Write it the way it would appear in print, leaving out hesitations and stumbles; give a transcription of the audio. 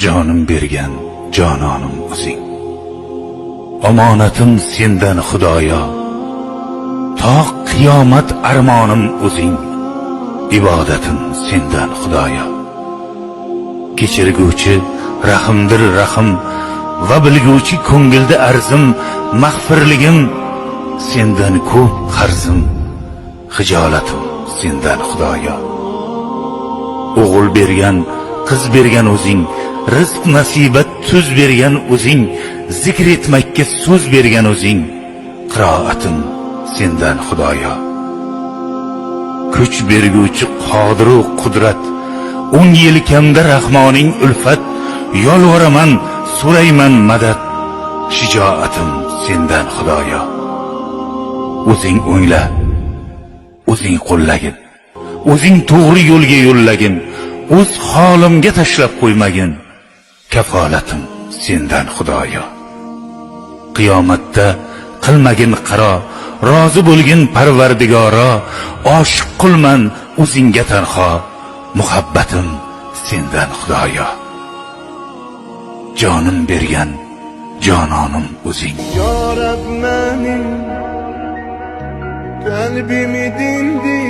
Jonim bergan jononim o'zing. Omonatim sendan, Xudoyo. To qiyomat armonim o'zing. Ibodatim sendan, Xudoyo. Kechirguvchi rahimdir rahim va bilguvchi ko'ngilda arzim, mag'firligim sendan ko'p qarzim, xijolatim sendan, Xudoyo. O'g'il bergan, qiz bergan o'zing, rizq nasibat tuz bergan o'zing, zikr etmakka so'z bergan o'zing, qiroatim sendan, Xudoyo. Kuch berguvchi qodiru qudrat, o'ng yelkamda Rahmoning ulfat, yolvoraman, so'rayman madad, shijoatim sendan, Xudoyo. O'zing o'ngla, o'zing qo'llagin, o'zing to'g'ri yo'lga yo'llagin, o'z holimga tashlab qo'ymagin, kafolatim sendan, Xudoyo. Qiyomatda qilmagin qaro, rozi bo'lgin Parvardigoro, oshiq qulman o'zingga tanho, muhabbatim sendan, Xudoyo. Jonim bergan jononim o'zing. Ya Rab menim kalbimi dimdik.